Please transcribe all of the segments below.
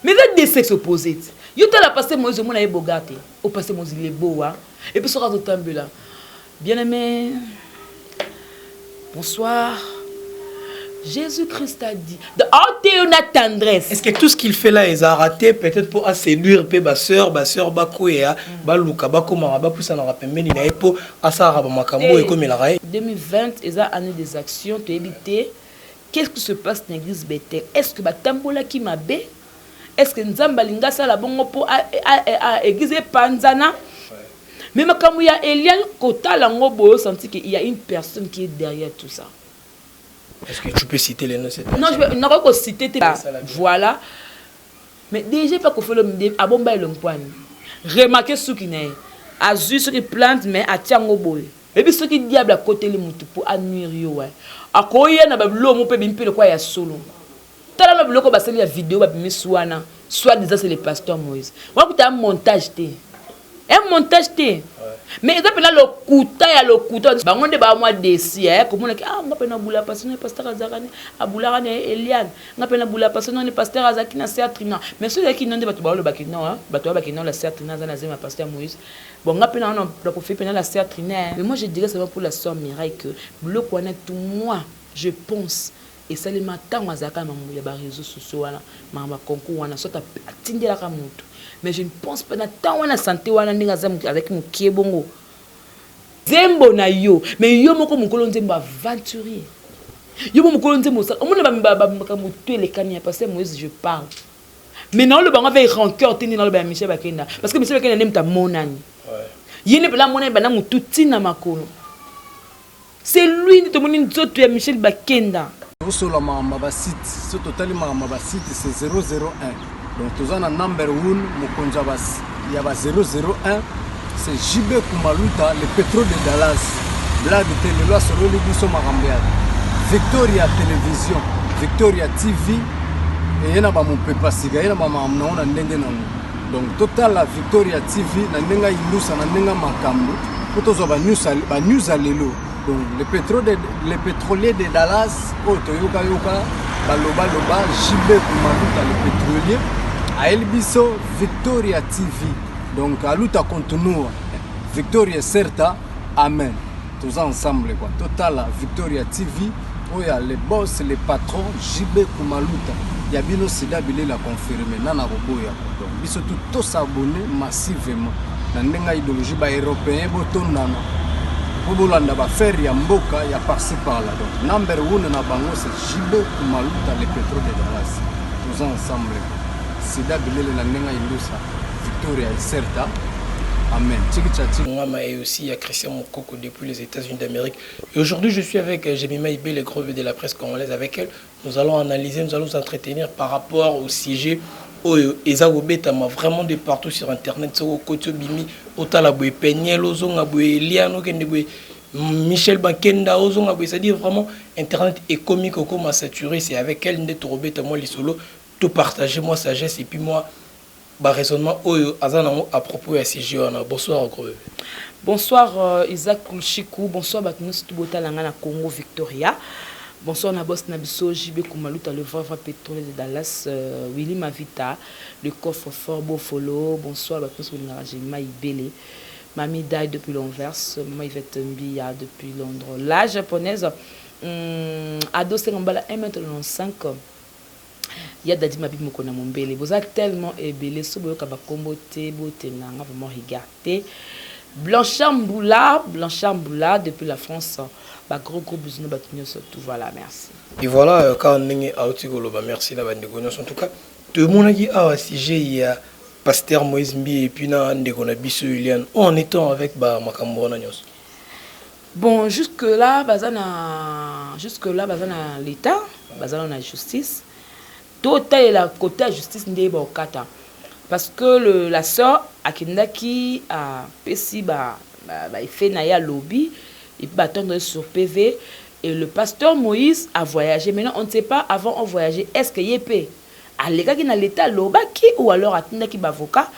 Mais eza deux sexes opposés ti. Yo tala pasteur Moïse, omona ye bogar te. O pasteur Moïse, il est beau, hein. Et puis soki azotambela, bien aimé, bonsoir, Jésus Christ a dit. Oh, te yo na tendresse. Est-ce que tout ce qu'il fait là eza raté peut-être pour séduire mpe basœur bakweya, baluka bakomaka, bapusanaka pembeni na ye mpo asalaka bamakambo oyo ekomelaka ye? 2020 eza année des actions. Toyebi te qu'est-ce qui se passe na église Bethel. Est-ce que batambolaki mabe? Est-ce que Nzambe alingi asala bongo mpo église epanzana? Mais makambo ya Eliane, kotala yango boye, osenti que il y a une personne qui est derrière tout ça. Est-ce que tu peux citer les noms de cette Non, nakoki kociter te, voilà. Mais déjà mpe kofela abomba elongo, remarque suki na ye, azwi soki plante, mais atia yango boye. Ebi soki diable akoteli motu mpo anuire yo, wa akoya na babiloko mpe bimi mpe lokwa ya solo. Tala na biloko basali ya video, babimisi wana, soit disant c'est le pasteur Moïse. Wana kuta ya montage te, ya montage te, mais eza mpena lokuta ya lokuta. Bango nde baa mwa desi komonaki: ah, nga mpe nabula pasteur, ne pasteur azalaka ne abulaka ne Eliane, nga mpe nabula pasteur ne pasteur azalaki na sœur Trina. Mais soki ezalaki no nde bato balobaki non, bato balobaki non, la sœur Trina aza na zemi ya pasteur Moïse. Bon, nga mpe na nakofi mpena la sœur Trina. Mais moi, je dirais seulement pour la sœur Mireille que biloko wana tout, moi je pense, esalema ntango azalaka na makambo ya baréseaux sociaux wana, makambo ya concours wana, soit atindelaka motu. Mais je ne pense pas na ntango wana, santé wana, ndenge azalaki mokie bongo. Nzembo na yo, mais yo moko mokolo nzembo, aventurier, yo mo mokolo nzembo osala, omona makambo to elekani ya pasteur Moïse. Je parle, mais naoloba ngo avec rancœur te, nde naloba ya Michel Bakenda, parce que Michel Bakenda nde moto amonani, ye nde mpela amonani banda motu ntina makolo. C'est lui nde tomoni nzoto ya Michel Bakenda. Tosola makambo ya basite. So totali makambo ya basite, c'est 001. Donc toza na number 1, mokonzi ya ba 001, c'est JB Kumaluta, le pétrole de Dallas. Blague te, lelo asololi biso makambo ya Victoria Télévision, Victoria TV. Eye na bamopepa sika, ye na bamakambo nango na ndenge nango. Donc totala Victoria TV na ndenge ayindusa, na ndenge makambo, mpo tozwa banews ya lelo. Donc le pétrolier de Dallas oyo toyokayoka balobaloba, JB Kumaluta le pétrolier, ayeli biso Victoria TV. Donc aluta continua, victoria certa, amen. Toza ensemble quoi. Totala Victoria TV oyo ya le boss, le patron JB Kumaluta ya bino, sida bilela confirme nana koboya. Donc biso tu tos'abonner massivement na ndenge ya idéologie. Baeuropéen botondana mpo bolanda baaffaire ya mboka ya par-ci par-là. Donc number one na bango, c'est JB Kumaluta le pétrole de Dallas. Toza ensemble, sida bilele na ndenge ya indusa, victoria certa, amen. Tiki tcha. Ngama et aussi à Christian Moukoko depuis les États-Unis d'Amérique. Et aujourd'hui, je suis avec Jemima Ibé, le gros de la presse congolaise. Avec elle, nous allons analyser, nous allons nous entretenir par rapport au sujet oyo eza kobetama vraiment de partout sur internet. Soko okoti, obimi, otala boye Peniel, ozonga boye Eliane, okende boye Michel Bakenda, ozonga boye, c'est-à-dire vraiment internet ekomi kokoma saturé. C'est avec elle nde tokobeta mwa lisolo, to partager mwa sagesse et puis mwa baraisonnement oyo aza nango à propos ya sujet wana. Bonsoir, gros bébé. Bonsoir, Isaac Kulchiku. Bonsoir bato nyonso tu botala nga na Congo Victoria. Bonsoir na boss na biso JB Kumaluta, le vrai vrai pétrolier de Dallas, Willy Mavita, le coffre-fort Bofolo. Bonsoir bato nyonso bolingaka Jemima Ibele. Mami Dai depuis l'Anvers, Mama Yvette Mbia depuis Londres. La japonaise, Ado Sengambala 1m95. Ya Dadi Mabi moko na mombele. Boza tellement ebele, so boyoka bakombo te, botena nga vraiment regard te. Blanchard Mboula, Blanchard Mboula depuis la France. Ba gros gros bisous na bato nyonso tout. Voilà, merci. Et voilà, kaka ndenge auti koloba, merci na bandeko nyonso. En tout cas, tomonaki awa sujet ya pasteur Moïse Mbiye et puis na ndeko na biso Eliane, en étant avec bamakambo wana nyonso. Bon, jusque là baza na l'état, baza na justice. Totalela côté ya justice nde bakokata, parce que la sœur akendaki, apesi baeffet na ye, alobi, et puis batendre sur PV. Et le pasteur Moïse a voyagé. Maintenant, on ne sait pas, avant on voyager, est ce que ye mpe alekaki na l'état, alobaki, ou alors atindaki baavocat?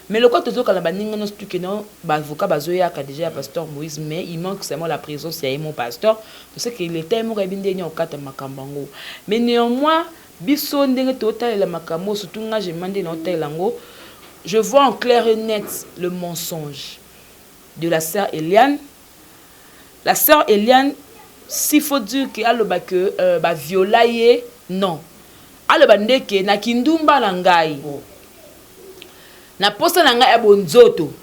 Mais lokola tozokala baninga nyonso tukeno, baavocat bazoyaka déjà ya pasteur Moïse, mais il manque seulement la présence ya ye mon pasteur. To sais que l'état ye moko ayebi ndenge okata makambo yango. Mais néanmoins, Biso ndenge totalela makambo, surtout nga je mande na otalela yango, je vois en clair et net le mensonge de la sœur Eliane. La sœur Eliane, s'il faut dire que aloba que baviola ye, non, aloba ndeke na kindumba na ngai, Oh. Na posa na ngai ya bonzoto,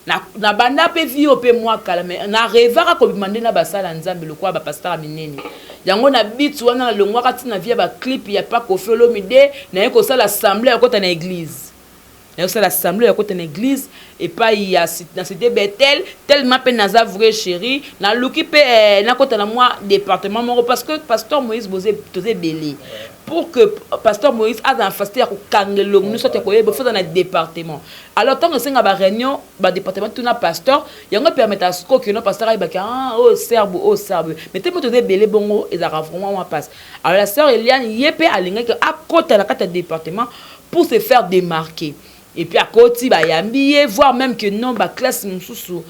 na banda mpe vie oyo mpe mwa kala, mais na rêvaka kobima nde na basala Nzambe lokola bapasteur ya minene. Yango na bitu wana nalongwaka ntina vie ya baclip ya pa Kofi Olomide, naye kosala assemblée ya kota na église, naye kosala assemblée ya kota na église epai ya na Cité Betel. Tellement mpe naza vrai chéri, naluki mpe nakota na mwa département moko, parce que pasteur Moïse, boze toza ebele. Pour que pasteur Moïse aza na facilité ya kokanga elongo nyonso te, koyeba faut na département. Alors ntango esenga baréunion, badépartement tuna pasteur, yango epermettre sikoyo keno pasteur ayebaki: ah, oyo serbe, oyo serbe. Mais te, mo toza ebele bongo, ezalaka vraiment mwa passe. Alors la sœur Eliane, ye mpe alingaki akota na kati ya département pour se faire démarquer, et puis akoti, bayambi ye, voire même que non, baclasse mosusu,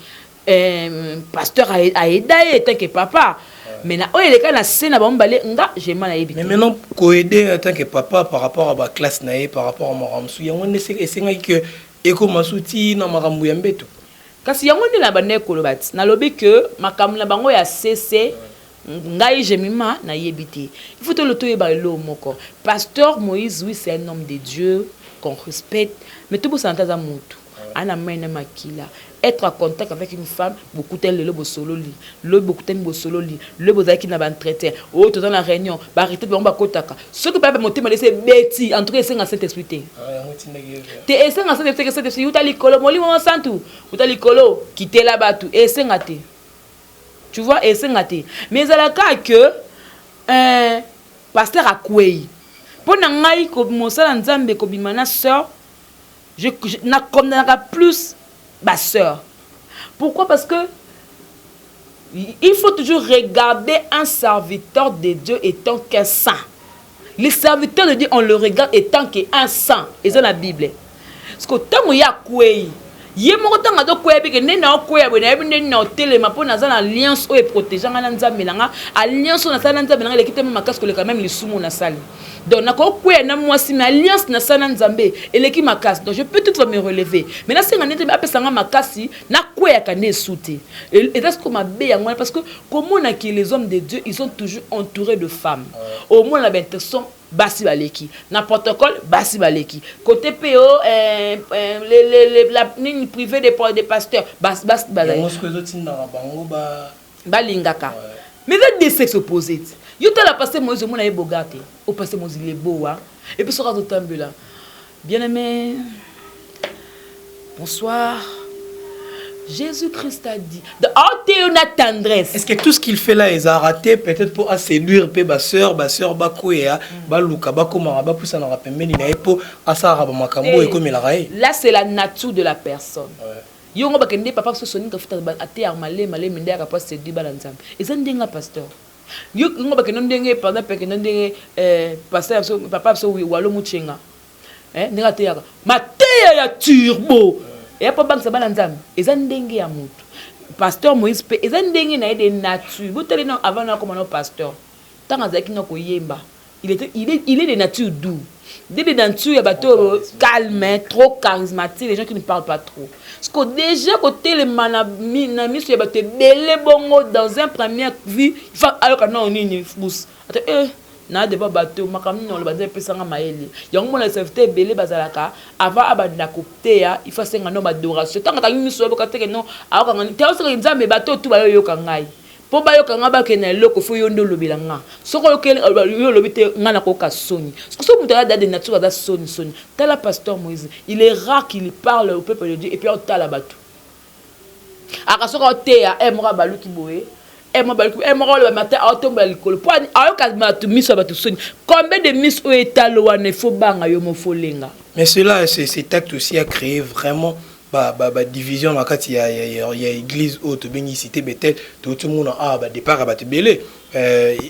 pasteur aida ye tant que papa. Mais na oyo eleka na se na bango mibale, nga jema nayebi. Mais maintenant, koaider en tant que papa par rapport à baclasse na ye, par rapport à makambo mosusu, yango nde esengaki ke ekóma su ti na makambo ya mbeto. Kasi yango nde na bandeki koloba ti nalobi ke makambo na bango ya cc, ngai Jemima nayebi te. Il faut tolo toyeba eloko moko: pasteur Moïse, oui, c'est un homme de Dieu qu'on respecte, mais tobosana te, aza motu ana mai na makila. Être en contact avec une femme, bokutani lelo, bosololi lobi, bokutani, bosololi lobi, bozalaki na baentretien oyo, toza na réunion, baretraite, bango bakotaka. Soki baya motema lesi ebeti, en tout cas esenga Saint Esprit te. Te, esenga Saint Esprit, Saint Esprit uta likolo, Molimo Mosantu uta likolo, kitela bato, esenga te. Tu vois, esenga te. Mais ezalaka que pasteur akwei. Mpo na ngai, mosala Nzambe kobima na sœur, nakondanaka plus basœur. Pourquoi? Parce que il faut toujours regarder un serviteur de Dieu étant qu'un saint. Les serviteurs de Dieu, on le regarde étant qu'un saint. Eza na Bible. Parce que ntango ye akwei, ye moko, ntango azokwea bike nde na okwea boye, nayebi nde na otelema, mpo naza na alliance oyo eprotege nga na Nzambe na nga. Alliance oyo nasali na Nzambe na nga eleki teme makasi koleka même lisumu nasali. Donc nakokwea na mwasi, mais alliance nasali na Nzambe eleki makasi. Donc je peux toutefois me relever, mais nasenga nde apesa nga makasi, nakweyaka nde esu te. Eza siko mabe yango wana, parce que komonaki les hommes de Dieu, ils sont toujours entourés de femmes. Omona baintercession, basi baleki na protocole, basi baleki côté mpe o la nini privé des pasteurs, basi bazali balingaka. Mais eza deux sexes opposés te. Yo tala pasteur Moïse, omona ye bogar te. O pasteur Moïse lebowa, et puis soki azotambela: bien aimé, bonsoir, Jésus-Christ a dit. Oh, na tendresse. Est-ce que tout ce qu'il fait là, il a raté peut-être pour séduire pe ba sœur, ba sœur ba koya, ba luka, ba koma, ba poussa na pembeni na po asara ba makambo et comme il a. Là, c'est la nature de la personne. Yo ngo bakende papa so soni ka futa ate ya malema malema nde aka séduire bala Nzambe. Eza ndenga pasteur. Yo ngo bakende ndenge pendant pe kende ndenge pasteur so papa so walo muchenga. Eh, ndenge ateyaka. Mateya ya turbo. Eya mpo bangisa bana Nzambe. Eza ndenge ya motu. Pasteur Moïse mpe eza ndenge na ye de nature. Botali na avant na akoma na pasteur, ntango azalaki na koyemba, il est de nature doux, de nature ya bato oyo calme, trop charismatique, les gens qui ne parlent pas trop. Parce que déjà kotelema na miso ya bato ebele bongo, dans un première vue, fa ayoka nao nini bus ata na devant bato, makambo nini oloba, Nzambe epesanga mayele. Yango mona serviteur ebele bazalaka, avant abanda koteya, il faut asenga no badoration. Ntango akangi miso, oyoka teke no aokanga te, oseka Nzambe, bato tu bayoyoka ngai mpo bayoka nga, bakende na eloko. Faut yo nde olobela nga. Soki yo olobi te, nga nakoyoka soni. Soki moto aza de nature aza soni soni, tala pasteur Moïse, il est rare qu'il parle au peuple de Dieu et puis otala bato aka. Soki aoteya, e moko abaluki boye, e moko baluki, e moko oloba matin, aotombola likolo mpo ayoka bato miso ya bato soni. Combien de miso oyo etalo wana, ifo banga yo mofo olenga. Mais cela, cet acte aussi a créé vraiment ba division na kati ya église oyo tobengi Cité Betel. Totomona awa ba départ ya bato ebele.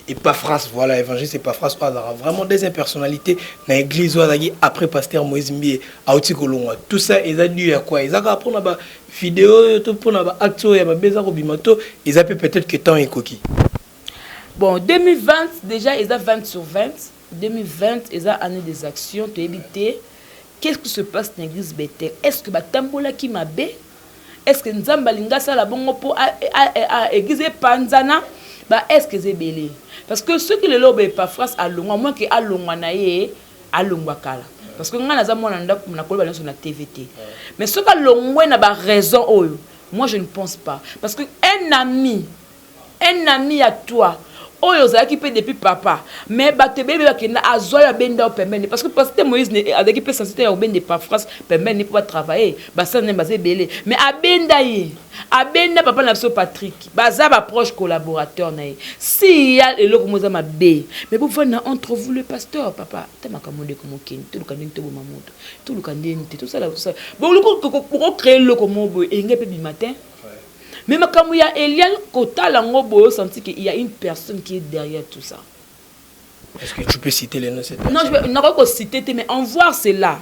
Epaphras, voilà, évangéliste Epaphras oyo azalaka vraiment deuxième personnalité na église oyo azalaki après pasteur Moïse Mbie, auti kolongwa. Tout ça eza dû ya quoi? Eza kaka mpona ba vidéo oyo to mpona ba acte oyo ya mabe eza kobima, to eza mpe peut-être que temps ekoki? Bon, 2020 déjà eza 20 sur 20. 2020 eza année des actions. Toyebi te qu'est-ce qui se passe na église Bethel. Est ce que batambolaki mabe? Est ce que Nzambe alingi asala bongo mpo église epanzana? Ba est ce que eza ebele, parce que soki lelo boye Epafras alongwa, moins ke alongwa na ye, alongwa kala, parce que ngai naza mwana ndako, nakoloba nyonso na TV te. Mais soki alongwe na baraison oyo, moi je ne pense pas, parce que un ami à toi oyo ozalaki mpe depuis papa, mais bato ebele bakenda, azwa oyo abenda yo pembeni, parce que pasteur Moïse azalaki mpe sensible ya kobenda Epafras pembeni mpo batravaille, basala nde baza ebele. Mais abenda ye, abenda papa na biso Patrick, baza baproche collaborateur na ye. Si ya eloko mo eza mabe, mais bovanda entre vous, le pasteur, papa ta makambo, ndeko mokeni, toluka ndeni toboma moto, toluka ndeni te tosala bokocréer eloko mo boye enge mpe bima te. Mais makambo ya Eliane, kotala yango boye, osenti que il y a une personne qui est derrière tout ça. Est-ce que tu peux citer les noms de cette personne? Non, je nakoki kociter te, mais en voir cela,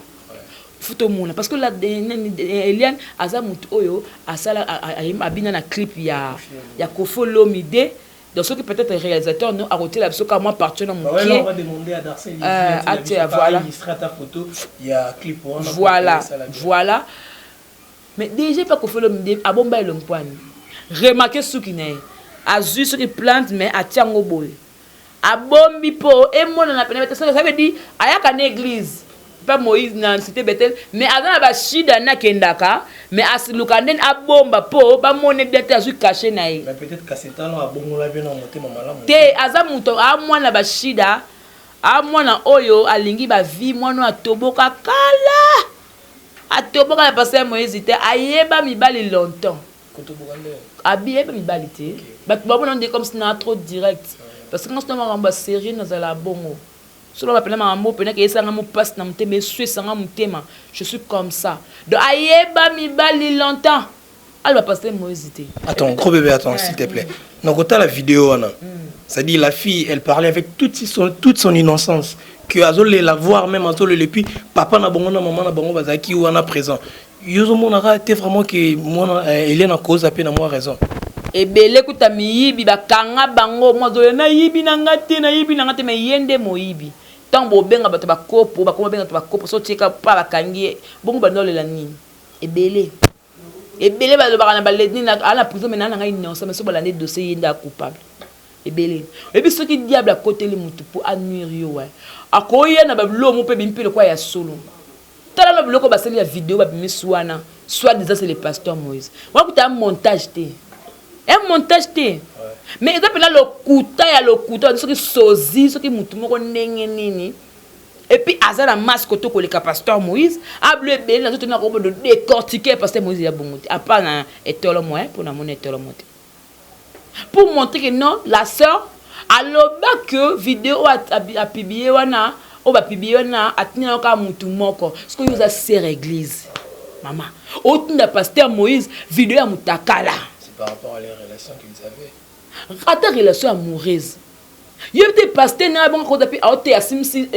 faut tomona, parce que la Eliane aza motu oyo asala, abina na clip ya Koffi Olomide. Donc soki peut-être réalisateur no akotiela biso ka mwa partie na moke. Atia, voilà, voilà. Mais déjà pa Koffi Olomide abomba elongi pwani. Remarque suki na ye, azwi soki plante, mais atia yango boye, abombi mpo emonana pene te. Ça veut dire ayaka na église mpe Moïse na cité Betel, mais aza na bashida nde akendaka, mais asiluka ndeni abomba mpo bamone bien te, azwi cachet na ye. Te, aza moto amwana bashida, amwana oyo alingi bavie, mwana oyo atoboka kala, atoboka na pasteur Moïse te, ayeba mibali longtemps, abiyeba mibali te. Bato babona nde comme si na trop direct, parce que nga sona makambo ya sérieux, nazala bongo. Solo bapena makambo mpena ke esanga mopasi na motema, eswesanga motema, je suis comme ça. Donc ayeba mibali longtemps, aloba pasteur Moïse te. Attends, gros bébé, attends, s'il te plaît. Donc la vidéo wana, c'est-à-dire la fille, elle parlait avec toute son innocence, que azolela, voir même azolela, et puis papa na bango na maman na bango bazalaki wana présent. Yozomonaka te vraiment que mwana Eliane akoza mpe na mwa raison? Ebele kuta miyibi bakanga bango, mwa azolela: "Nayibi na nga te, nayibi na nga te." Mais ye nde moyibi. Ntango bobenga bato bakopo, bakoma benga bato bakopo, so tieka pa bakangi ye bongo, banda olela nini? Ebele ebele balobaka na baledini ala na prison, mais naa na ngai innocent. Mais so balandi dossier, ye nde acoupable. Ebele oyebi, soki diable akoteli motu mpo anuire yo, wa akoya na babiloko mpe bimi mpe lokwa ya solo. Tala na biloko basali ya video babimisi wana, soit disant c'est le pasteur Moïse, wana kuta ya montage te, ya montage te, mais eza mpena lokuta ya lokuta. Soki sozi, soki motu moko ndenge nini, et puis aza na masque to koleka pasteur Moïse, ablo ebele na nzoto, na kobodo décortiquer pasteur Moïse ya bongo te, à part na etolo mo mpo na mona etolo mo te, pour montrer que non, la sœur aloba que vidéo oyo apublier wana, oyo bapublier wana, atindi nango kaka motu moko. Soki oyo oza sœur église, mama, otinda pasteur Moïse vidéo ya motakala. C'est par rapport à les relations qu'ils avaient. Ata relation amoureuse, ye te pasteur na bongo kota mpe aote asimisi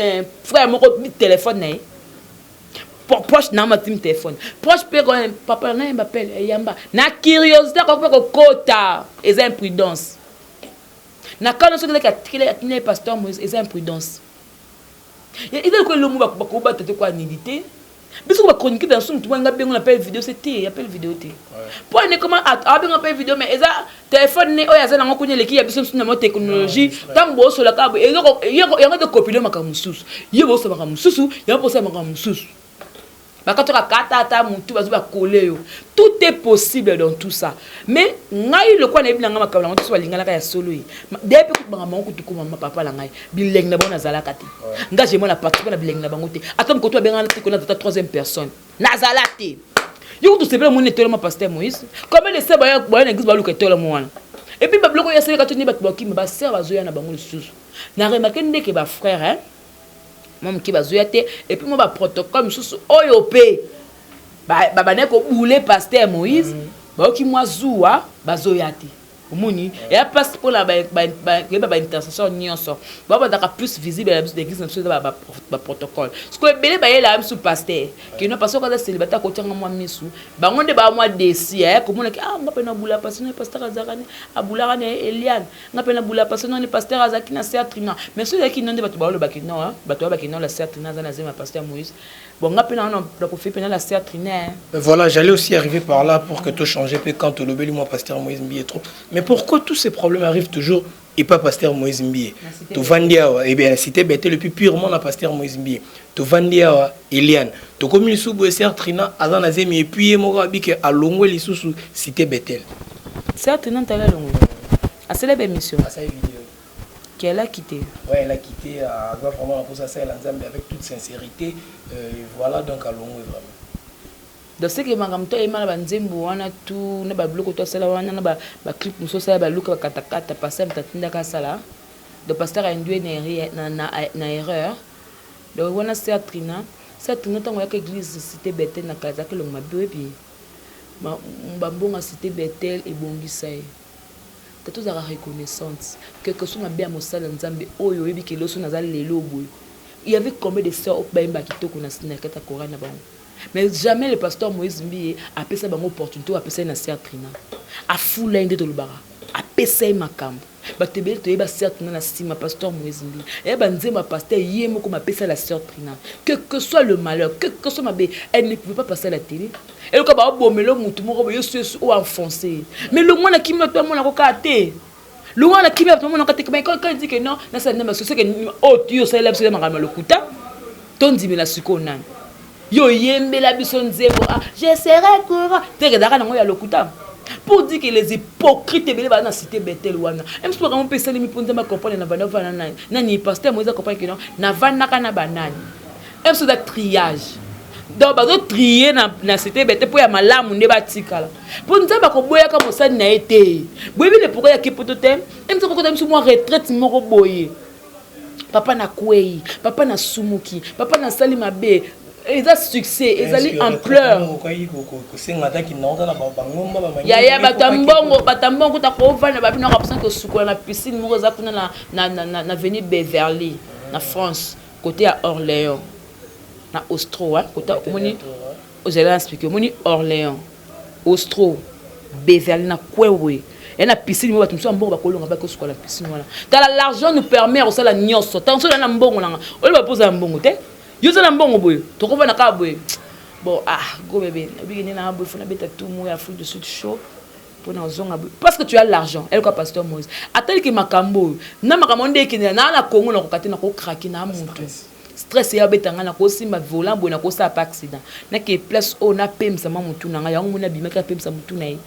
frère moko téléphone na ye proche na matimi téléphone proche mpe papa na ye bapele eyamba na curiosité, akoki mpe kokota. Eza imprudence na kana. Soki ezalaki atikeli, atindi ye pasteur Moïse, eza imprudence. Eza lokola elomo bakobata te kwa nidi te. Biso ko bachronique na so motu mwana nga bengo na appel vidéo, c'est te appel vidéo te mpo ane koma abenga appel vidéo, mais eza téléphone ne oyo aza nango kuna eleki ya biso mosusu na mo technologie. Ntango bosolaka yango te, kopile makambo mosusu, ye bosola makambo mosusu, yango bosala makambo mosusu, bakatoka kata ata motu bazwi bakole yo. Tout est possible dans tout ça. Mais ngai lokwa nayebi na ngai makambo nango te, so balinganaka ya solo ye deya mpe kutu makambo bango kutu komama papa na ngai bilengi na bango nazalaka te. Nga je mona participe na bilengi na bango te. Ata mokoto babengana te, kona tata troisième personne nazala te. Yo kutu sepela moni etoloma pasteur Moïse. Combien de sœurs baya na église baluka etoloma wana? Et puis babiloko oyo asalaka to nde bato bakima, basœurs bazoya na bango lisusu. Na remarque ndeke bafrère mwa moke bazoya te. Et puis mwa baprotocole mosusu oyo mpe babandaki kobule pasteur Moïse, bayoki mwa zuwa, bazoya te. Omoni, eya mpasi mpona koyeba baintercesseur nyonso bao bazalaka plus visible na biso na église na biso. Eza baprotocole. Sikoyo ebele bayelaka biso pasteur keno, parce que aza célibataire, akotianga mwa misu. Bango nde baa mwa desi komonaki: ah, nga mpe nabula pasteur no, pasteur azalaka ne abulaka na Eliane. Nga mpe nabula pasteur no, pasteur azalaki na sœur Trina. Mais soki ezalaki no nde bato baolobaki non, bato balobaki non, la sœur Trina aza na zema pasteur Moïse. Bon, nga mpe na nakofi mpe na la sœur Trina. Voilà, j'allais aussi arriver par là pour que tout change. Puis quand le moi, pasteur Moïse Mbiye trop. Mais pourquoi tous ces problèmes arrivent toujours et pas pasteur Moïse Mbiye? Tovandi awa, eh bien, cité Bethel, le plus purement na pasteur Moïse Mbiye. Tovandi awa, Eliane. Tokomi lisusu boye, sœur Trina aza na zemi, et puis ye moko abike alongwe lisusu cité Bethel. Sœur Trina ntala alongwe. Asala ba émission. Asala vidéo. Qu'elle a quitté. Ouais, elle a quitté, aza vraiment na posa asala Nzambe avec toute sincérité. Voilà, donc alongwe vraiment. Donc ce que makambo to ayema na banzembo wana tu na babiloko to asala wana na baclip mosusu asala, baluka bakatakata, pasteur moto atindaka asala. Donc pasteur ainduit na erreur. Donc wana sœur Trina, sœur Trina, ntango oyaka église cité Bethel na kala, azalaki elongo mabe. Oyebi, bambongo ya cité Bethel ebongisa ye. Tata, ozalaka reconnaissante quelque soit mabe ya mosala Nzambe oyo. Oyebi ke loso naza lelo boye, il y avait combien de sœurs oyo bayembaka kitoko na kati ya chorale na bango? Mais jamais le pasteur Moïse Mbiye apesa bango opportunité oyo apesa ye na sœur Trina. Afula ye nde tolobaka, apesa ye makambo. Bato ebele toyeba sœur Trina na nsima pasteur Moïse Mbiye. Eyeba nzembo ya pasteur ye moko mapesa la sœur Trina. Que que soit le malheur, que que soit mabe, elle ne pouvait pas passer à la télé. Eloka baobomela motu moko boye, yesu yesu oyo enfoncé. Mais longwa na kimia, to amonako kaka te. Longwa na kimia, to amonaka te. Mais quand il dit que non, nasala nde maso, seke oyo ti osalela biso ya makambo ya lokuta, tondimela sikoyo nani? Yo oyembela biso nzembo, ah, je serai courant te, ezalaka nango ya lokuta. Pour dire que les hypocrites ebele baza na cité Bethel wana. Mso makambo mpe esalemi mpo Nzambe acomprendre na banda ovanda nani nani. Pasteur Moïse acomprendre ke non, navandaka na banani. Mso eza triage. Donc bazotrier na cité Bethel mpo ya malamu nde batikala, mpo Nzambe akoboyaka mosali na ye te. Boyebi le pourquoi yaki poto te. Mso kokota biso mwa retraite moko boye: papa nakwei, papa nasumuki, papa nasali mabe. Eza succès, ezali ampleur. Yaya, bato ya mbongo, bato ya mbongo kuta kovanda babino kaka kosukola na piscine moko eza kuna na avenue Beverly na France, côté ya Orléans na Ostro. Côté omoni, ozali na expliquer, omoni Orléans, Ostro, Beverly na kwewe ya na piscine moko. Bato mosusu ya mbongo bakolonga bakosukola na piscine wana. Tala, l'argent nous permet ya kosala nyonso. Ntango soki oza na mbongo nanga, oyeba mpo oza na mbongo te. Yo oza na mbongo boye, tokovanda kaka boye. Bon, ah, go bébé, nabiki nde nanga boye, fo nabeta tout mo ya Afrique du Sud chaud mpona ozonga boye, parce que tu as l'argent. Eloka pasteur Moïse ataliki makambo oyo na makambo nde ekendela naa na Congo, nakoka te, nakocraquer na mutu, stress eya obeta ngai, nakosimba volant boye, nakosala pa accident. Nake place oyo napemisa mwa mutu na ngai. Yango moni abimaki, apemisa mutu na ye.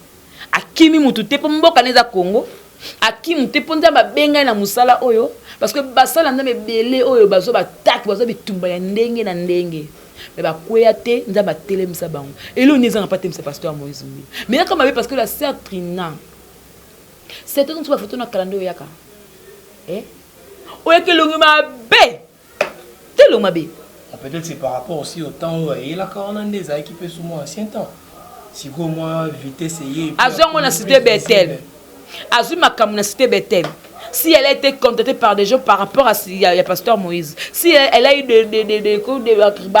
Akimi mutu te mpo mboka na eza Congo. Akimu te mpo Nzambe abengai na mosala oyo, parce que basala Nzambe ebele oyo bazwa batake, bazwa bitumba ya ndenge na ndenge, mais bakweya te. Nzambe atelemisa bango. Eloko nini ezanga mpe atelemisa pasteur Moïse Mbiye? Mais yaka mabe, parce que la sœur Trina, c'est mosu bafoto na kala nde oyaka, oyaka elongi mabe te, elongi mabe. Peut-être c'est par rapport aussi au temps oyo ayelaka wana nde ezalaki mpe sous moi ancien temps. Sikoyo mwa vitesse eye. Azwi yango na cité Bethel, azwi makambo na cité Bethel. Si elle a été contactée par des gens par rapport à ya pasteur Moïse, si elle a eu de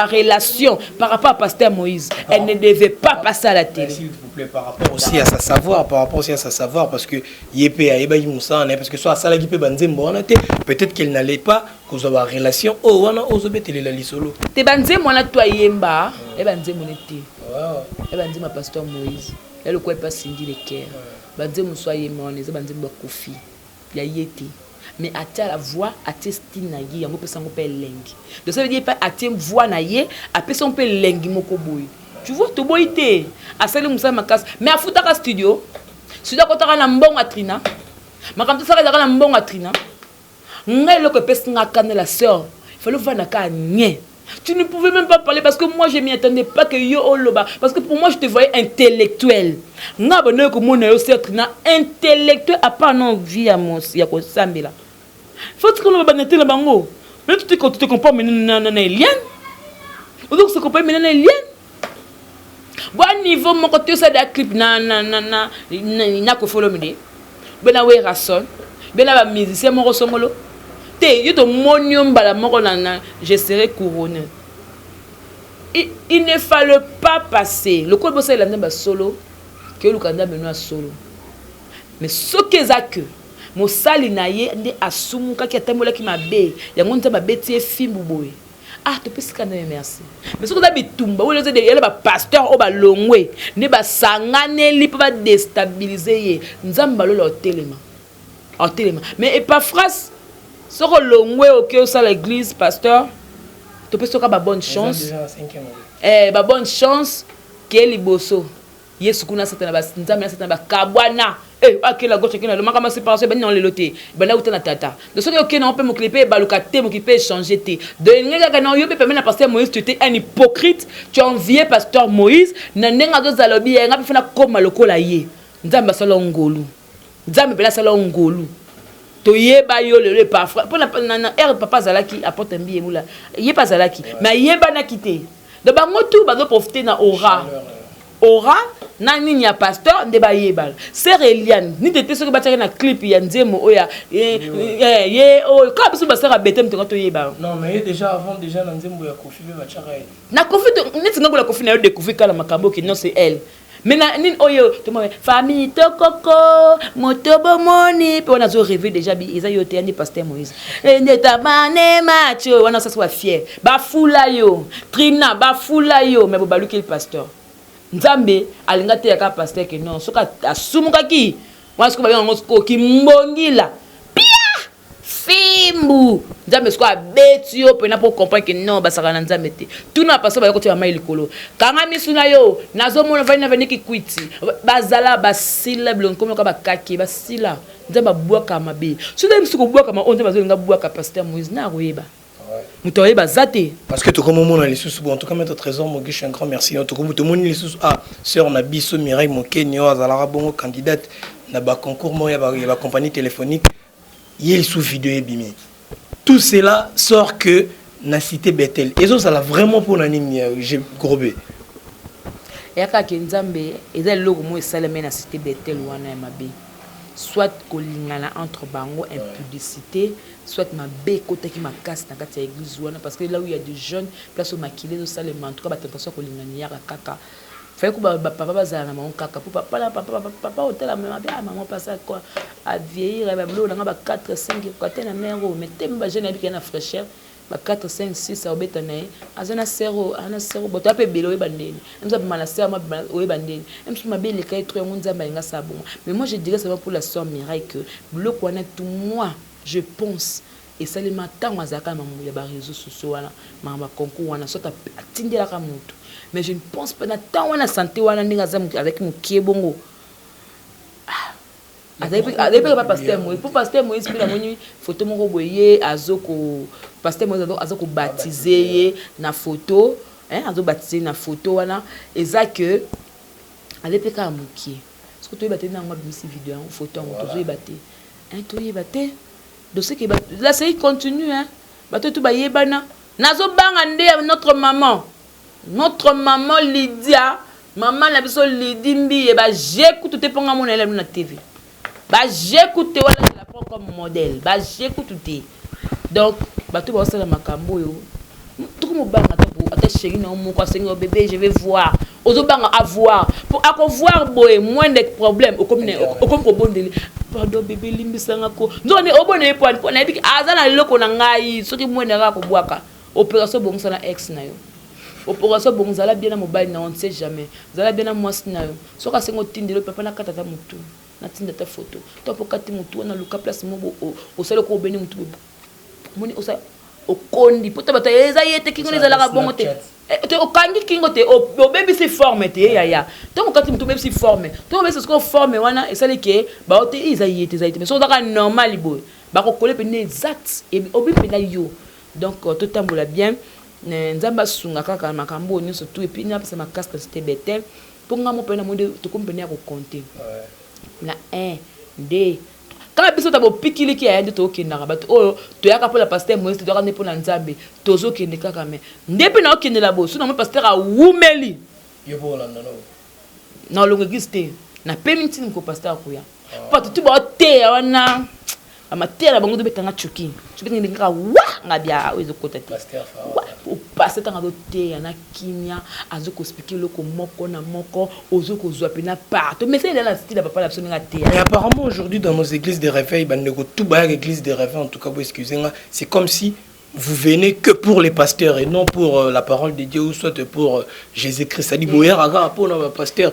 relations par rapport à pasteur Moïse, elle ne devait pas passer à la télé. S'il vous plaît, par rapport aussi à sa savoir, par rapport aussi à sa savoir, parce que ye pe ayebaki mosala, parce que so asalaki mpe banzembo wana te, peut-être qu'elle n'allait pas kozwa barelation oyo wana ozobetelela lisolo. Te, banzembo wana to ayemba ye banzembo ne te, ye banzembo ya pasteur Moïse ya lokola epa Cindy Le Cœur. Banzembo mosusu ayemba wana eza banzembo ya Kofi, ya ye te. Mais atia la voix, atie style na ye, yango epesa yango mpe elengi. Donc ça veut dire mpe atie voix na ye, apesa yango mpe elengi moko boye, tu vois. Toboyi te, asali mosala makasi, mais afutaka studio. Studio akotaka na mbongo ya Trina. Makambo tosaka ezalaka na mbongo ya Trina. Ngai eloko epesi nga kanda, la sœur, il fallait ovanda kaka nye. Tu ne pouvais même pas parler, parce que moi, je m'y attendais pas que yo oloba, parce que pour moi, je te voyais intellectuel. Nga bano komona yo sœur Trina intellectuel, à part non vie ya mos ya kosambela. Faut que loba bana te na bango. Mais tu te comprends maintenant na na Eliane. Ozo se comprendre maintenant na Eliane. Bon, niveau moko te, osala clip na Koffi Olomide. Be na Werrason, be na ba musicien moko songolo te, yo tomoni yo mbala moko na je serai couronné. Il ne fallait pas passer lokola bosalela Nzambe ya solo ke oluka Nzambe no ya solo. Mais soki eza que mosali na ye nde asumukaki, atambolaki mabe, yango Nzambe abeti ye fimbu boye, ah, topesi kaka Nzambe merci. Mais soki eza bitumba oyo eza yala ba pasteur oyo balongwe nde basanganeli mpo badestabilize ye, Nzambe alola otelema, otelema. Mais Epaphras, soki olongwe oke osala église, pasteur, topesi oka ba bonne chance, ba bonne chance ke liboso. Yesu kuna, Satana, Nzambe na Satana bakabwana. Akela gauche, akela lomaka ma séparation ebandi nango lelo te, ebanda kuta na tata. Donc soki okende nango mpe, mokili mpe ebaluka te, mokili mpe échange te. Donc elingi kaka na yo mpe pembeni na pasteur Moïse, tu étais un hypocrite, tu enviais pasteur Moïse na ndenge azozala. Obi ye nga mpe fana koma lokola ye. Nzambe asala ngolu, Nzambe mpena asala ngolu. Toyeba yo lelo Epafra mpo na ere papa azalaki apôtre Mbi Yebula, ye mpe azalaki, mais ayebanaki te. Donc bango tu bazoprofite na aura na nini ya pasteur nde bayebana. Sœur Eliane nini te, soki batiaki na clip ya nzembo oyo ye oyo kaka biso basœur abete motonga toyeba. Non, mais ye déjà avant, déjà na nzembo ya Kofi mpe batiaka ye. Na Kofi, neti nga kola Kofi na yo découvrir kala makambo oke. Non, c'est elle. Mais na nini oyo tomona famille tokoko moto bomoni mpe wana azo rêve déjà bi eza yo te, yandi pasteur Moïse nde tabane match oyo wana osasi bafier, bafula yo trina, bafula yo. Mais bobalukeli pasteur, Nzambe alinga te yaka pasteur ke non. Soki asumukaki wana, soki babenga yango sikoyo kimbongila pia fimbu, Nzambe sikoyo abeti yo mpena mpo comprendre ke non, basaka na Nzambe te. Tuna pasteur, baye kotia mai likolo, kanga misu na yo, nazomona vani na vani kikwiti. Bazala basila bilongi komi oka bakaki basila. Nzambe abwaka mabe, soki misu kobwaka oyo Nzambe azolinga bwaka pasteur Moïse na akoyeba moto ayeba aza te. Parce que tokomomona lisusu bon, en tout cas maître Trésor Mogish, un grand merci. En tout cas tomoni lisusu, ah, sœur na biso Mireille Mokeni oyo azalaka bongo candidate na baconcours moko ya bacompagnie téléphonique, ye lisusu vidéo ebimi. Tout cela sort que na cité Bethel ezozala vraiment mpona nini, gros B? Eyaka ke Nzambe eza eloko moko esalemi na cité Bethel wana ya mabe, soit kolingana entre bango, impudicité, soit mabe ekotaki makasi na kati ya église wana. Parce que là où il y a des jeunes, place oyo makili ezosalema, en tout cas batentation ya kolingana eyaka kaka. Fallait ko bapapa bazala na bango kaka po papa na papa, papa otala mabe, ah, mama pasa quoi, avieillir, babiloko nanga ba 4 5 ekoka te na mare oyo. Mais te, bajeune ayebiki ye na fraîcheur, ba 4 5 6 aobeta na ye, aza na sere oyo, aza na sere oyo, bato ape ebele, oyeba ndeni mosu abima na sere, oyeba ndeni mosu mabe eleka ye trop. Yango Nzambe alinga asala bongo. Mais moi, je dirais seulement pour la sœur Mireille que biloko wana tout, moi je pense esalema ntango azalaka na makambo ya baréseau sociaux wana, makambo ya concours wana, soit atindelaka motu. Mais je ne pense pas na ntango wana, santé wana, ndenge aza azalaki mokie bongo, azali mpe pa pasteur Moïse. Mpo pasteur Moïse mpe namoni photo moko boye, ye azoko, pasteur Moïse aza kobaptize ye na photo, azobaptize ye na photo wana. Eza ke azali mpe kaka mokie. Soki toyeba te nango abimisi video yango, photo yango, tozoyeba te, toyeba te. Donc c'est que la série continue, hein. Bato tu bayebana. Nazobanga nde ya notre maman, notre maman Lydia, mama na biso Lydie Mbiye. Baje kutu te mponga mona ye na TV, baje kutu te wana, je la prends comme modèle, baje kutu te. Donc bato baosala makambo oyo, tokomobanga ata chéri na yo moko asengi yo: "Bébé, je vais voir." Ozobanga avoir po akovoir boye, moins de problème, okomi kobondeli: "Pardon bébé, limbisanga ko." Nzoka nde obondeli po mpo nayebiki aza na eloko na ngai. Soki mwene kaka kobwaka opération, bongisa na ex na yo opération, bongo zala bien na mobali na yo. On ne sait jamais, zala bien na mwasi na yo. Soki asengi otindeli: "Papa, nakata ata motu, natinda ata photo to mpo kati motu wana." Luka place moko osali oko obeni motu, omoni okondi mpo to bato eza ye te. Kingo ezalaka bongo te. Te, okangi kingo te, obebisi forme te. Yaya, ntongo okati motu, obebisi forme. Ntongo obebisi sikoyo forme wana, esali ke bao te, eza ye te, eza ye te. Mais soki ozaka normal boye, bakokole pene exact obi mpena yo. Donc totambola bien, Nzambe asunga kaka makambo oyo nyonso tout. Et puis napesa makasi kasi te Betel mpo nga mo mpena mo tokomi pene ya kocompter na 1 2. Kaka biso ta bopikiliki yaya nde tokendaka. Bato oyo toyaka mpona pasteur Moïse, toyaka nde mpona Nzambe, tozokende kaka. Me nde mpe naokendela boye, so namoi pasteur awumeli na olongo église te, napemi ntina moko pasteur akoya. Bato tu baoteya wana, bamateya na bango tobetanga cuki tobetanga kaka wa nga bia oyo ezokota te. Opase ntango azoteya na kimia, azokoexpliquer eloko moko na moko, ozokozwa mpena part. Mais eza na style ya papa na biso ndenge ateya. Mais apparemment, aujourd'hui, dans nos églises de réveil, bandeko tout bayaka église de réveil, en tout cas bo excusez nga, c'est comme si vous venez que pour les pasteurs et non pour la parole de Dieu ou soit pour Jésus-Christ. C'est-à-dire boyaka kaka mpona bapasteur.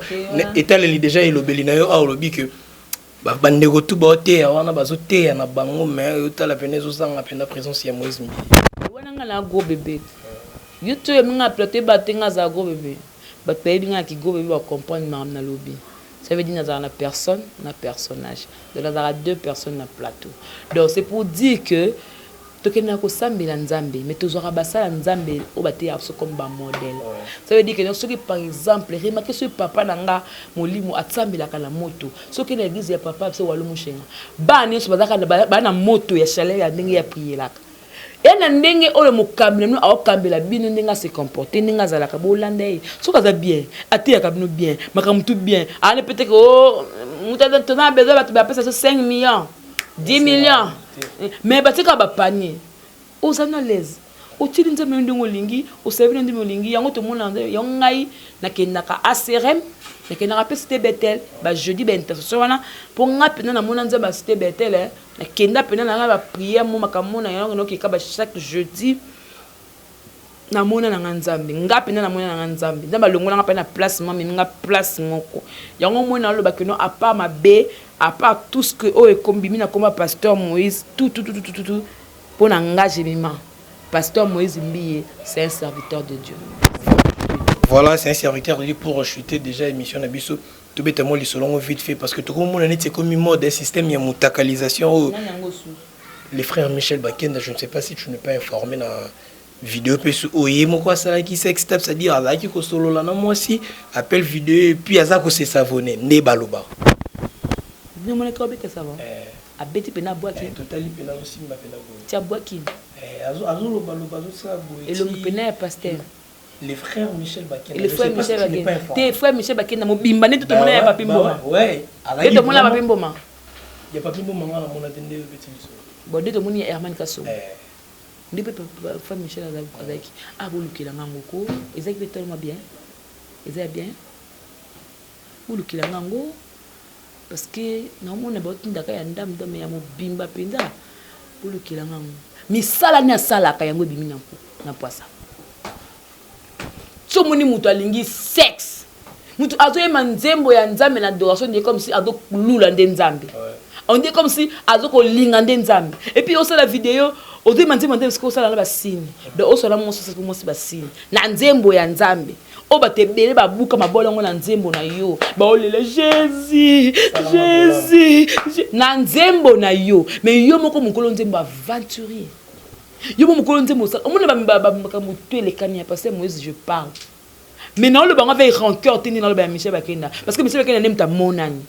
Etaleli déjà elobeli na yo awa, olobi que bandeko tu baoteya wana, bazoteya na bango, mais otala pene ezozanga mpena présence ya Moïse Mbiye. Wana nga na gros bébé, yo to oyebi nga plateau, yeba te nga azala gros bébé. Bato bayebi nga na ki gros bébé, bacomprendre makambo nalobi. Ça veut dire nazala na personne na personnage, donc nazalaka deux personnes na plateau. Donc c'est pour dire que tokendaka kosambela Nzambe, mais tozwaka basala Nzambe oyo bateyaka biso comme bamodèle. Ça veut dire que soki, par exemple, remarque, soki papa na nga molimo asambelaka na moto, soki na église ya papa biso Walu Mushenga, bana nyonso bazalaka baa na moto ya chaleur ya ndenge ya prielaka e na ndenge oyo mokambi na bino aokambela bino, ndenge ase comporte, ndenge azalaka, bolanda ye. Soki aza bien, ateyaka bino bien, makambo tu bien, ani peut-être o moto toza na besoin, bato bapesa so 5 millions, 10 millions, mais batikaka bapanier, oza na l'aise, otili Nzambe yo ndenge olingi, oservi na ndenge olingi. Yango tomona yango. Ngai nakendaka ACRM, nakendaka mpe Cité Betel bajeudi, baintercession wana, mpo nga mpenza namona Nzambe ya Cité Betel. Nakenda mpenza na ngai baprière mo makambo na yango, nokeka ba chaque jeudi, namona na nga Nzambe. Nga mpenza namona na nga Nzambe. Nzambe alongolanga mpe na place mo, amemi nga place moko. Yango moi nalobaki no, à part mabe, à part tout ce que oyo ekombimi na komba pasteur Moïse, tout tout tout tout tout tout, mpo na nga Jemima, pasteur Moïse Mbiye, c'est un serviteur de Dieu. Voilà, c'est un serviteur de Dieu. Pour rechuter déjà émission na biso, tobeta mwa lisolo vite fait, parce que tokomona neti ekomi mode, système ya mutakalisation oyo. Les frères Michel Bakenda, je ne sais pas si tu n'es pas informé, na vidéo mpe oyo ye moko asalaki sextape, c'est-à-dire azalaki kosolola na mwasi, appel vidéo, et puis aza kose savonner nde balobaka. Omonaki obeta savon, abeti mpena, abwaki. Totali mpena, azosimba mpena boye. Ti abwaki. Azolobaloba, azosala boye. Elongi mpena ya pasteur. Les frères Michel Bakenda. Les frères Michel Bakenda te, frère Michel Bakenda mobimba nde tomona ya Papi Mboma. Nde tomona Papi Mboma. Ya Papi Mboma, nga namona te nde obeti biso. Bon, nde tomoni ya Herman Kasongo, nde mpe frère Michel azalaki abolukela ngango ko ezalaki mpe tellement bien, eza ya bien, bolukela ngango, parce que naomona baotindaka ya ndambu ndambu ya mobimba mpenza. Bolukela ngango misala nini asalaka, yango ebimi na poisa. So omoni moto alingi sexe, moto azoyema nzembo ya Nzambe na adoration, nde comme si azolula nde Nzambe, on dit comme si azokolinga nde Nzambe. Et puis osala video, ozoyema nzembo ya Nzambe, soki osala na basigne, donc osala mwasi, osala mwasi basigne na nzembo ya Nzambe oyo bato ebele babuka mabolo yango na nzembo na yo, baolela Jésus, Jésus na nzembo na yo. Mais yo moko mokolo nzembo, aventurier, yo mo mokolo nzembo osala, omona makambo to elekani ya pasteur Moïse. Je parle, mais naoloba yango avec rancœur te, nde naloba ya Michel Bakenda, parce que Michel Bakenda nde moto amonani,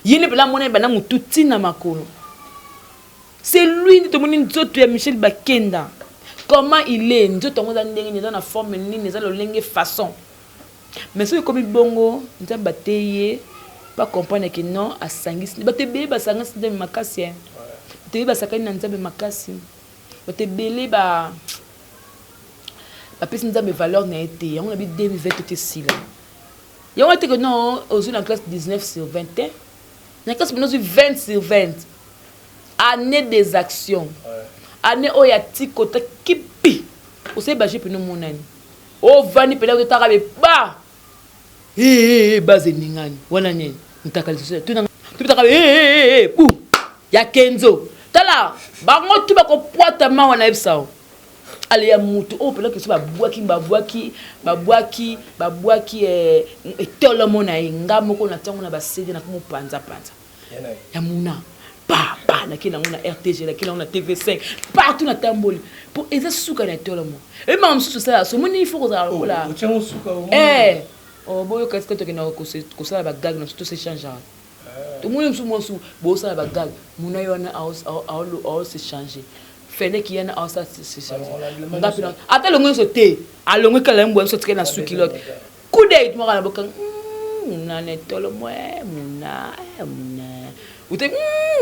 ye nde mpena amonani banda motu ntina makolo. C'est lui nde tomoni nzoto ya Michel Bakenda, comment il est, nzoto yango eza ndenge nini, eza na forme nini, eza lolenge façon. Mais soki ekomi bongo, Nzambe ateyi ye, bacomprendre ke non, asangisi bato ebele, basangisi Nzambe makasi, bato ebele basakani na Nzambe makasi, bato ebele bapesi Nzambe valeur na ye te. Yango na bi 2020 te esila yango te ke non, ozwi na classe 19 sur 20 te, na classe mpena ozwi 20 sur 20. Année des actions, année oyo ya tikota kipi osali baje mpena omonani, ovandi mpena ototaka be ba base eningani wana nini mutaka lisusu tobetaka bu ya Kenzo. Tala bango tu bakopwata mawa na yebisa o ale ya mutu oyo mpena keso babwaki, babwaki, babwaki, babwaki etolomo na ye. Nga moko na ntango na baCD nakomopanzapanza ya muna pa pa, nakei nango na RTG, nakei nango na TV5, partout natamboli, mpo eza suka na etolomo. Ebanga mosusu osala so omoni, il faut kozala lokola boyoka esika tokendaka kosala bagag na biso, tosechangeaka. Tomoni mosusu mwasi bosala bagag, mona ye wana aosechange, feneki yana aosala sechange. Nga mpe ata longo nyonso te, alongo ekala ye mbwa biso atikali na suki lote kude moko na bokanga. Muna na etolomo e muna e muna ute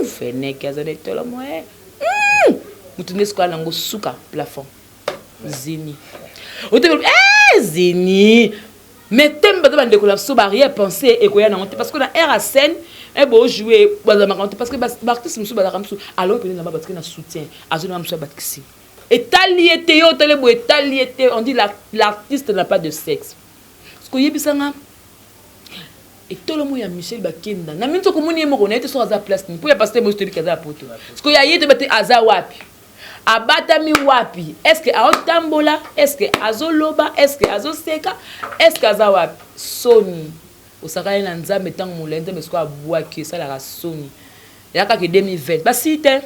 feneke aza na etolomo e mutu nde sikoyo nango suka plafond zini ute zini. Mais tembe baza bandeko na biso, baarrière pensée ekoya nango te, parce que na aire ya scène e bojoue bazalaka te, parce que baartiste mosusu bazalaka mosusu alors pene nzambe batiki na soutien, azonanga mosusu abatikisi etali ye te. Yo otali boye, etali ye te. On dit l'artiste n'a pas de sexe. Parce que oyebisanga etolomo ya Michel Bakenda na mingi, soki omoni ye moko na ye te, soki aza place nini, mpo ya pasteur Moïse toyebi aza ya poto. Soki ya ye toyeba te aza wapi, abatami wapi, est ce que aotambola, est ce que azoloba, est ce que azoseka, est ce que aza wapi? Soni osakani na Nzambe ntango molai, Nzambe soki abwaki esalaka soni. Eya kaka 2020 basi te,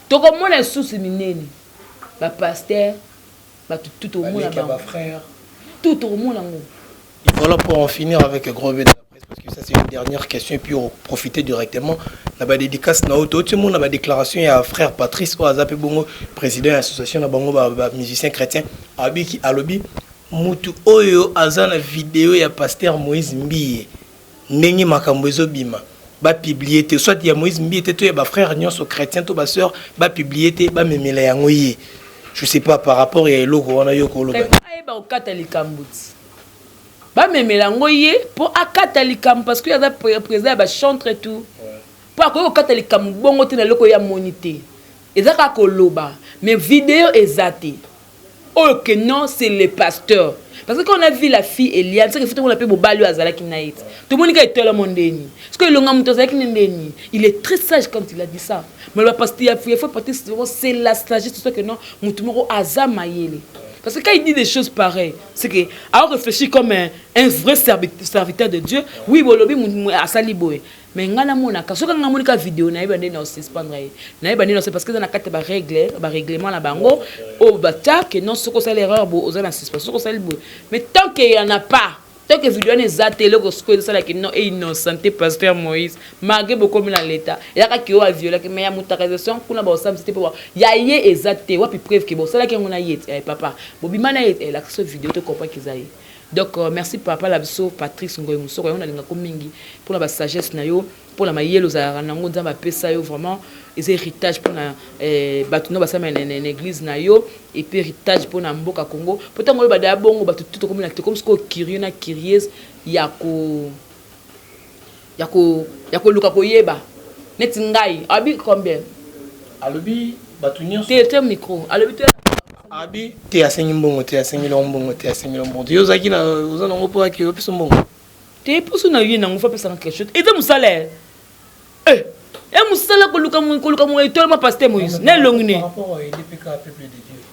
tokomona lisusu minene bapasteur, bato tu tokomona bango tout, tokomona yango. Et voilà, pour en finir avec Gros B de la presse, parce que ça c'est une dernière question, et puis on profiter directement na ba dédicace na auto, tout le monde na ba déclaration ya frère Patrice oyo aza pe bongo président ya association na bango ba musicien chrétien, abiki alobi mutu oyo aza na vidéo ya pasteur Moïse Mbiye, ndenge makambo ezobima, bapublie te, soit ya Moïse Mbiye te to ya bafrère nyonso chrétien to basœur, bapublie te, bamemela yango ye. Je sais pas, par rapport ya eloko wana, yo koloba? Ayeba kokata likambo ti bamemela yango ye mpo akata likambo, parce que aza président ya bachantre tout, mpo akoki kokata likambo bongo te na eloko ye amoni te. Eza kaka koloba, mais vidéo eza te oyo que non, c'est le pasteur. Parce que quand on a vu la fille Eliane, c'est que faut mpe mobali oyo azalaki na ye te, tomoni ka etolamo ndeni, parce que elonga moto azalaki na ndeni. Il est très sage quand il a dit ça. Mais le pasteur ya faut partir, c'est la sagesse, c'est que non, moto moko aza mayele. Parce que quand il dit des choses pareilles, c'est que a réfléchi comme un vrai serviteur de Dieu. Oui, bolobi asali boye. Mais nga namonaka, soki nga monika vidéo, nayeba nde na osuspendre ye, nayeba nde na, parce que eza na kati ya barègle, barèglement na bango oyo batia ke non, soki osali erreur boye, oza na suspension, soki osali boye. Mais tant que y en a pas, tant que vidéo wana eza te, eloko sikoyo ezosalaki non einnocenté pasteur Moïse, malgré bokomi na l'état, eyakaki oyo aviolaki, mais ya motarisation kuna baosambisi te, mpo ya ye eza te. Wapi preuve ke bosalaki yango na ye te? Papa bobima na ye, elakisi vidéo te, comprend ke eza ye. Donc merci papa na biso Patrice Ngoyi Mosoko, yango nalingako mingi mpona basagesse na yo, mpona mayele ozalaka nango, Nzambe apesa yo. Vraiment eza héritage mpona bato no basala na église na yo, et puis héritage mpona mboka Congo, mpo ntango oyo badaya bongo bato tu tokomi na tokomi sikoyo curieux na curieuse ya koluka koyeba. Neti ngai abi combien? Alobi bato nyonso. Te te, micro alobi te. Abi te, asengi mbongo te, asengi longo mbongo te, asengi longo mbongo te. Yo ozalaki na oza nango mpo ake opesa mbongo? Te, mposo na ye nango fo apesaka quelque chose. Eza mosala e mosala koluka etolema pasteur Moïse na elongi ne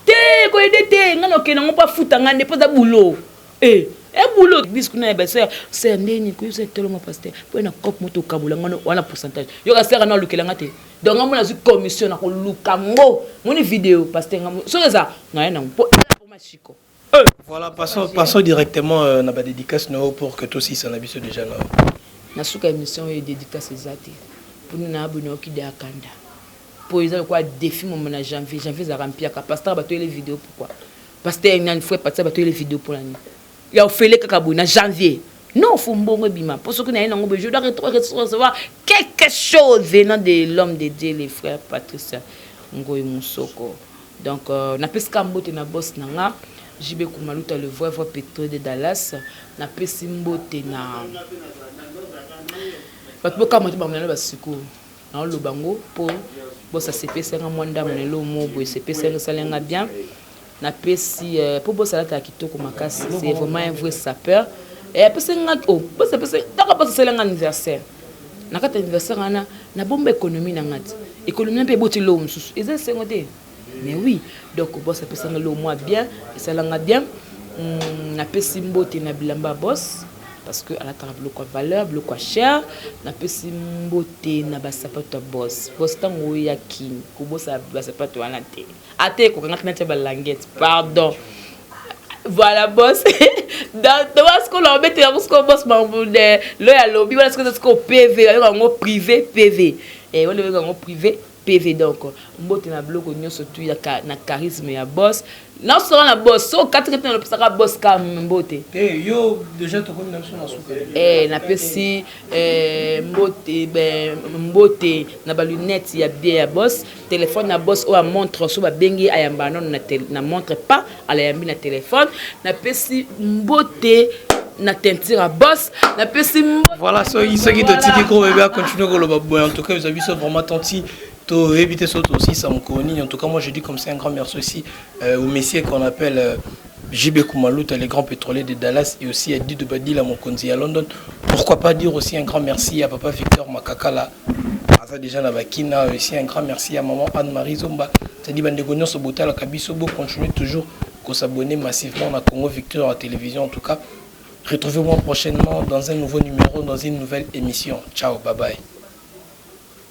te, koyede te. Ngai na okende yango mpo afuta ngai nde, mpo eza boulot e boulot église kuna ya basœur sœur ndeni koyebisa etoloma pasteur mpo ye na cope moto okabola ngano wana pourcentage yoka sœur ana alukela nga te. Donc nga mona azwi commission na koluka ngo moni vidéo pasteur nga soki eza ngai nango mpo eza pour machiko. Voilà, passons directement na ba dédicace na pour que tosi ça na biso déjà na. Na suka émission oyo, dédicace eza te mpona na abona okide ya kanda, mpo eza lokola défi momo na janvier. Janvier ezalaka mpiaka. Pasteur bato yele vidéo, pourquoi pasteur nani, frère pasteur bato yele vidéo mpona nini ya ofele kaka boye na janvier? Non, fo mbongo ebima, mpo soki na ye nango boye, je dois recevoir quelque chose venant de l'homme de Dieu, le frère Patrice Ngoyi Mosoko. Donc napesika mbote na boss na nga JB Kumaluta, le vrai vrai pétrole de Dallas. Napesi mbote na bato bokama te, bango na basikoyo naoloba ngo mpo boss asepesanga mwa ndambo na eloko mo boye, esepesanga, esalenga bien. Napesi mpo boss alataka kitoko makasi, c'est vraiment un vrai sapeur. Apesi nga, oh, boss apesi, ntango boss asalenga anniversaire, na kati ya anniversaire wana nabomba économie na nga ti économie mpe eboti eloko mosusu, eza esengo te. Mais oui, donc boss apesanga eloko mwa bien, esalanga bien. Napesi mbote na bilamba ya boss, parce que alataka biloko ya valeur, biloko ya cher. Napesi mbote na basapato ya boss. Boss, ntango oyaki kobosa basapato wana te, ate ekokanga te, natia balanguette, pardon. Voilà, boss, donc sikoyo na obetela sikoyo boss lo ya lobi wana. Sikoyo sikoyo PV bayoka yango privé, PV wana bayoka yango privé. PV. Donc mbote na biloko nyonso tu ya na charisme ya boss, nasoka na boss so katikati, nalopesaka boss ka mbote. Te, yo déjà tokomi na biso na suka. Napesi mbote, mbote na balunette ya bien ya boss, telefone na boss oyo amontre so babengi, ayamba nano na montre pa alayambi na telefone. Napesi mbote na teinture ya boss, napesi. Voilà, soki totiki ko bebe acontinue koloba boye. En tout cas, eza biso vraiment tanti toyebi te so tosisa mokolo nini. En tout cas, moi je dis comme ça un grand merci aussi au messieurs qu'on appelle JB Koumalouta, les grands pétroliers de Dallas, et aussi à Dido Badila Mokonzi à London. Pourquoi pas dire aussi un grand merci à papa Victor Makakala, aza déjà na bakina. Aussi un grand merci à maman Anne-Marie Zomba. C'est-à-dire bandeko nyonso botalaka biso, bo continuer toujours s'abonner massivement à Congo Victor à la télévision. En tout cas, retrouvez-moi prochainement dans un nouveau numéro, dans une nouvelle émission. Ciao, bye bye.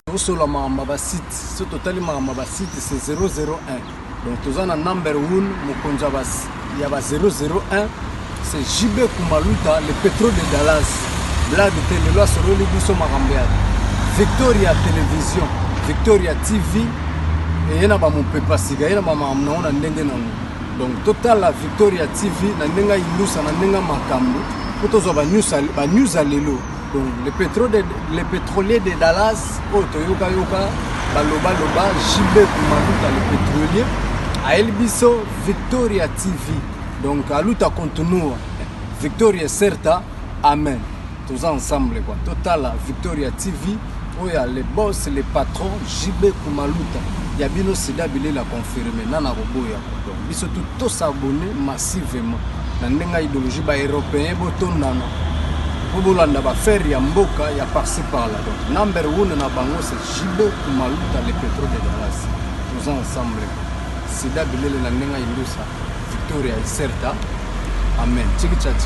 Tosola makambo ya basite. So totali makambo ya basite, c'est 001. Donc toza na number 1, mokonzi ya ba 001, c'est JB Kumaluta, le pétrole de Dallas. Blague te, lelo asololi biso makambo ya Victoria Télévision, Victoria TV. Eye na bamopepa sika, ye na bamakambo nango na ndenge nango. Donc totala Victoria TV na ndenge ayindusa, na ndenge makambo, mpo tozwa banews ya lelo. Donc le pétrolier de Dallas oyo toyokayoka balobaloba, JB Kumaluta le pétrolier, ayeli biso Victoria TV. Donc a luta continua, victoria certa, amen. Toza ensemble quoi. Totala Victoria TV oyo ya le boss, le patron JB Kumaluta ya bino, sida bilela confirme nana koboya. Donc biso tu tos'abonner massivement na ndenge ya idéologie. Baeuropéen botondana mpo bolanda baaffaire ya mboka ya par-ci par-là. Donc number one na bango, c'est JB Kumaluta, le pétrole de Dallas. Toza ensemble, sida bilele na ndenge ya indusa, victoria ecerta, amen. Chikicha.